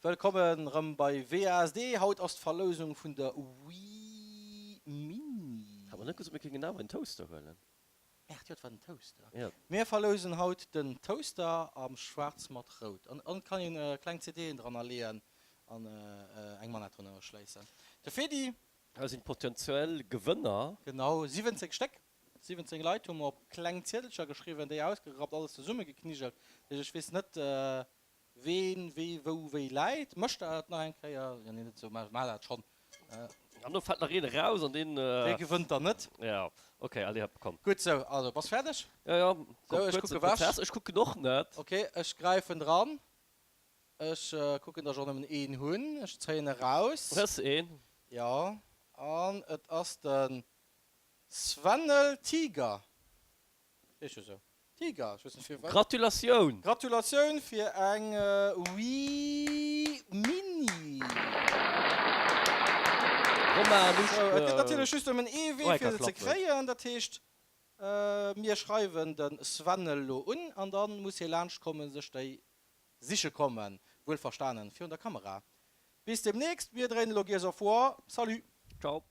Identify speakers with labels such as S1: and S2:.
S1: Wëllkommen rëm bei WASD. Haut ass d'Verlousung vun der Wii Mini.
S2: Hat mer net gesot mir kéingen awer en Toaster huelen?
S1: Merde, jo et war den Toaster. Mir verlousen haut den Toaster am schwaarz mat rout. An et kann een kleng CD'en dranner leeën an eng Manette drunner uschléissen. De Fedi.
S2: Hei sinn d'potenzuell Gewënner.
S1: Genau, 17 Stéck. 17 Leit hu mer op kleng Ziedelcher geschriwwen, déi ausgerappt, alles zesummegeknigelt. Dat heescht, ech weess net, Ween, wéi, wou, wéi läit. Mécht dat nach eng Kéier? Jo, nee, net esou, mä maach dat schonn.
S2: An do fält nach een eraus an deen.
S1: Dee gewënnt dann net.
S2: Jo, ok, allez hop, komm.
S1: Gutt, sou, also, bass fäerdeg?
S2: Jo, jo, komm,
S1: Sou, ech kucke wech.
S2: Ech kucken och net.
S1: Ok, ech gräifen dran. Ech kucken, datt ech och nëmmen een hunn. Ech zéien eraus.
S2: Hues een?
S1: Jo, an et ass de Svennel Tiger. Heescht jo sou. Tiger, ech weess net firwat.
S2: Gratulatioun!
S1: Gratulatioun fir eng Wii Mini!
S2: Romain,
S1: Sou, et gëtt natierlech just nëmmen ee Wee fir se ze kréien, dat heescht mir schreiwen de Sven elo un an da muss hie laanscht kommen sech déi siche kommen, wuel verstanen virun der Kamera. Bis demnächst, mir dréinen elo Gears of War. Salut!
S2: Ciao!